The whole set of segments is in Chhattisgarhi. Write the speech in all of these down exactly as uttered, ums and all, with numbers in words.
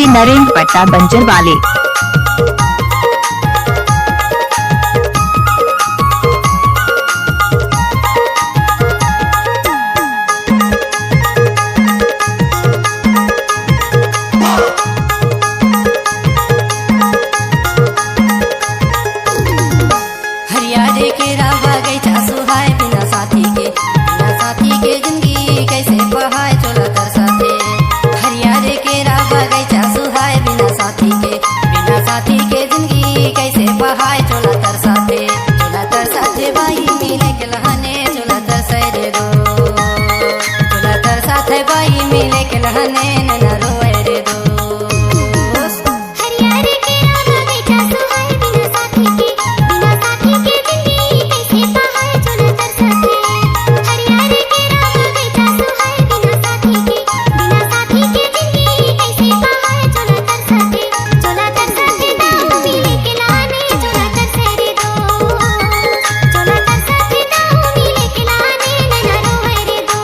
नरेंद्र पट्टा बंजर वाले। हरियारे केरा बगैचा सुहाय बिना साथी के, बिना साथी के जिंदगी कैसे बहाय चोला तरसाथे। हरियारे केरा बगैचा सुहाय बिना साथी के, बिना साथी के जिंदगी कैसे बहाय चोला तरसाथे। चोला तरसाथे बाई मिले के लहाने, चोला तरसे रे दो, चोला तरसाथे बाई मिले के लहाने, नैना रोए रे दो। हरियारे केरा बगैचा सुहाय बिना साथी के, बिना साथी के जिंदगी कैसे बहाय चोला तरसाथे। हरियारे केरा बगैचा सुहाय बिना साथी के, बिना साथी के जिंदगी कैसे बहाय चोला तरसाथे। चोला तरसाथे दाऊ मिले के लाने, चोला तरसे रे दो। चोला तरसाथे दाऊ मिले के लाने, नैना रोए रे दो।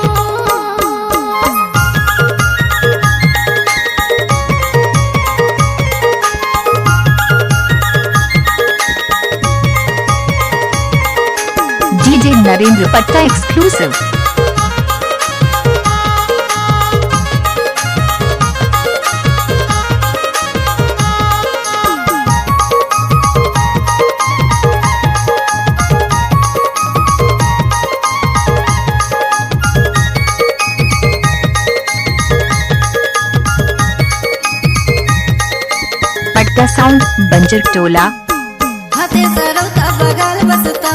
डीजे नरेंद्र पट्टा exclusive। पट्टा साउंड बंजर टोला। हाथे सरौता बगल बसता,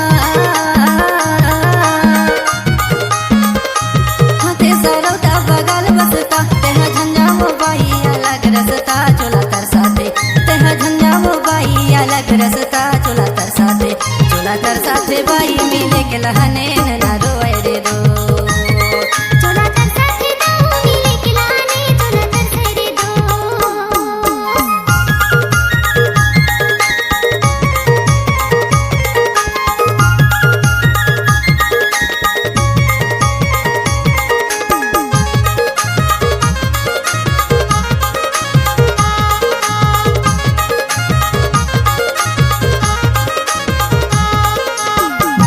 हाथे सरौता बगल बसता, तेहा झंझा हो बाई अलग रसता, चोला तरसाथे, तेहा झंझा हो बाई अलग रसता, चोला तरसाथे, चोला तरसाथे बाई मिले के लहने नैना रोए रे दो। चोला तरसाथे दाऊ मिले के लहने, चोला तरसे रे दो।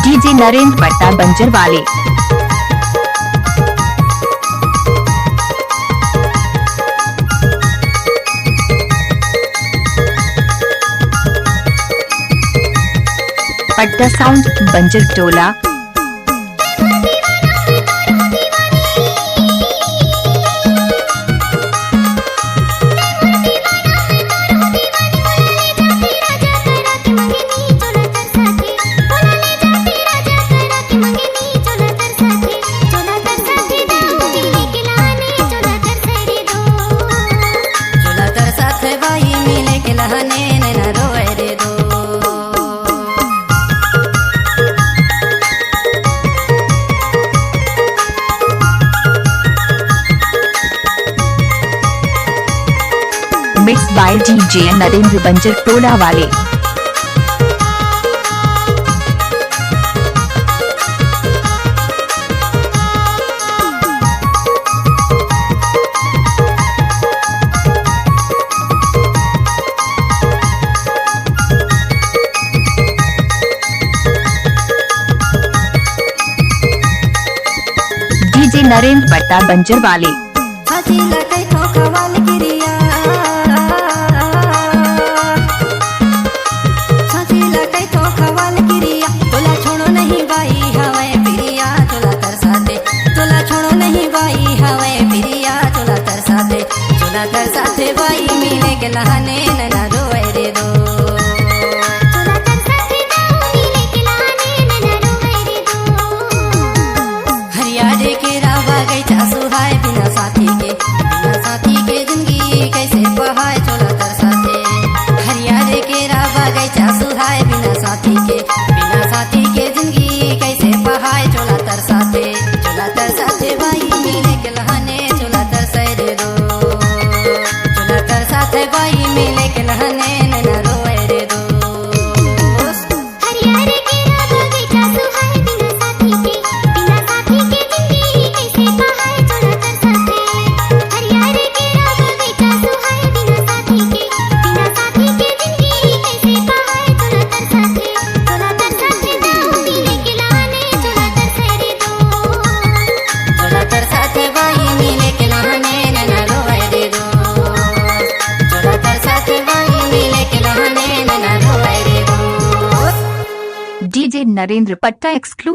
डीजे नरेंद्र पट्टा बंजर वाले। पट्टा साउंड बंजर टोला। चोला तरसाथे बाई मिले के लहने नैना रोए रे दो। Mixed by डीजे नरेंद्र बंजर टोला वाले। डीजे नरेंद्र पट्टा बंजर वाले। छाती लटै ठोकवाल किरिया, छाती लटै ठोकवाल किरिया, तोला छोड़ो नहीं बाई हवै पिरिया, चोला तरसाथे, तोला छोड़ो नहीं बाई हवै पिरिया, चोला तरसाथे, चोला तरसाथे बाई मिले के लहने नैना रोए रे दो। चोला तरसाथे दाऊ मिले के लहने नैना रोए रे दो। हरियारे केरा बगैचा सुहाय बिना साथी के, बिना साथी के जिंदगी कैसे बहाय चोला तरसाथे। हरियारे केरा बगैचा सुहाय बिना साथी के, बिना साथी के जिंदगी कैसे बहाय चोला तरसाथे। चोला तरसाथे बाई मिले के लहने, चोला तरसे रे दो। चोला तरसाथे बाई मिले नरेंद्र पट्टा एक्सक्लूसिव।